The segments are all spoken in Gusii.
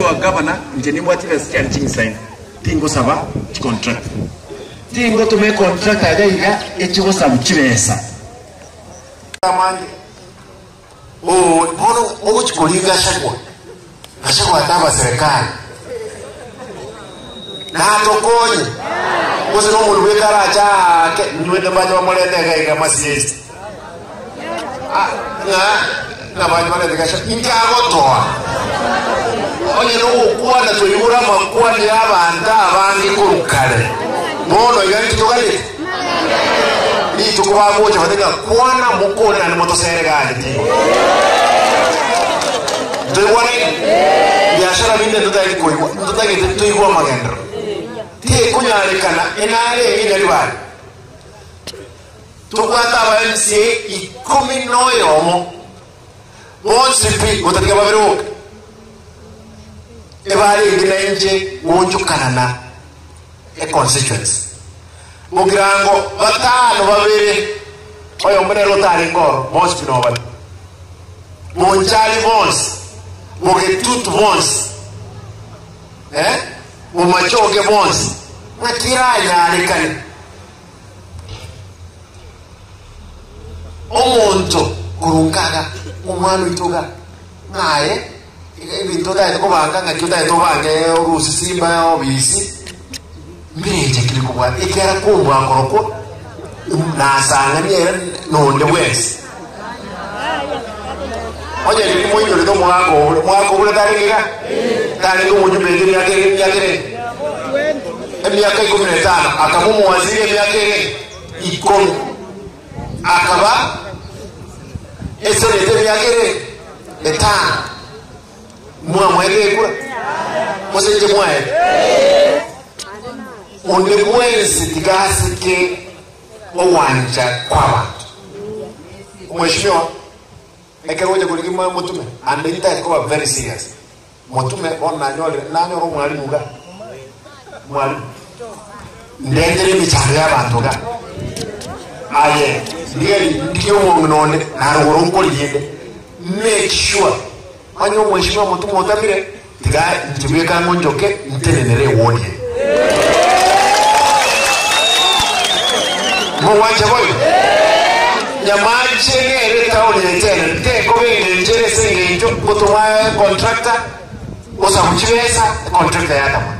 Owa gavana, inche nimbwate chibesa chiane ching'isaine, tingosaba chicontract. Tingotoma econtract iga iga echigosabu chibesa. Amange. Oo, bono ogochia koria Gachagua, Gachagua ataba serikali. Natokonye. Gose nomonto bweka arache aake, inywete mbache bamorete iga iga Masii East. Ah, ng'a ng'a bache barete Gachagua. Inki agotoa? Onye nogokwana toigure amakwani y'abanto abange korwa kare. Bono iga nki toganeti? Rituko bagocha bate ng'a kwana mokore naende motosere gaki tigo. Ntoigwanaine? Biashara binde ntotageti koigwa, ntotagete toigwe amagenderero. Tekonyarekana enarenge Nyaribari. Tobwate aba MCA ikomi na oyomo bonsi pi gotatiga babere boka. Ebarenge nainche goonchokana na econstituency. Bogirango batano babere, oyomo nere otarenge oro, bonsi pi nobare. Bonchari bonsi, Bogetutu bonsi, eh, Bomachoge bonsi, ng'aki eranyarekane? Omonto korwa nkaga, omwana oito iga, ng'a aye ebinto otagete kobanga ng'aki otagete obange orusie simba obisi, mbireche kiri kobua ekiagera kombua korokwo nasang'ani ere nonde bwensi. Onye riria moinyorete omogaka obure, omogaka obure tarenge iga? Tarenge omojumbe eke emiaka ere emiaka ere emiaka ikomi na etano, akaba omowaziri emiaka ere ikomi, akaba eseneta emiaka ere etano. Mwamoete ekura? Gose inche mwaete? Onde bwensi tiga asike ogwancha kw'abanto. Omweshimiwa, ekero ogocha korigia motume, and ntagete koba very serious, motume bono nanyorire, nanyore omwalimu iga, omwalimu, ndentere emechando y'abanto iga, aye ndigeri ndigie omong'ina onde, narogoro nkorigie inde, make sure onye omweshimiwa motume otamire, tiga inche bweka ng'onchoke ntenenere ewodi eye. Mogwancha boigo? Nyamache nere etaoni ya Itenene, tekoba engencho ere ase engencho gotoma econtractor gosabu chibesa, econtractor yatama.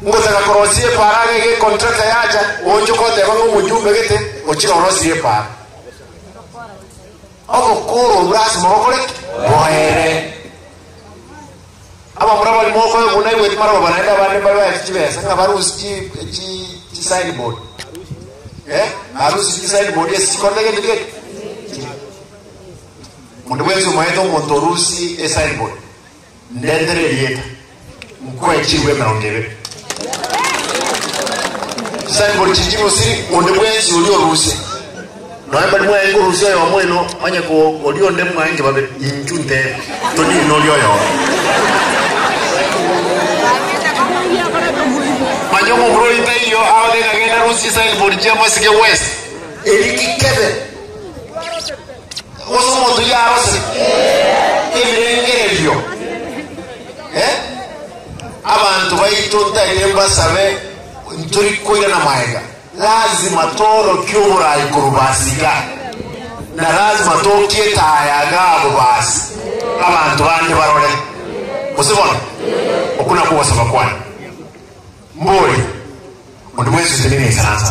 Ngotaka korosia epaara iga iga econtractor yacha, oonchoka oteba ng'a omojumbe gete ochire orosirie epaara. Obokoro obwo lasima bokore ki? Boere. Abamura baria mokoegwa naigwete marogoba naende abande mbare baete chibesa ng'a barusie chi chi chi signboard. Eh, barusie chi signboard ase chikorete gento geke. Onde bwensi omaete omonto orusie esignboard, ndentere erieta, nkoe chirwe emerongo ebere. Signboard chiri chirusiri, onde bwensi oria orusie. Nonya mbari mwaye nkorusia oyomo oino, onye ko oria onde mwaye babere, inchu ntebe, todiri noria oyomo. Manya omomura oyio taiyo, agote ng'a genda rusia signboard chia Masike West, eri kikebe. Gose omonto oyio arosire ebirengererio, eh? Abanto baito ntagete mbasabe ntori koirana magega. Lazima toorokie oborai korwa basi iga, na lazima tokie etaya iga abwo basi, abanto bande barore. Gose bono? Okwo nakwo ogosaba kwane. Mbori, onde bwensi otenene insaransa.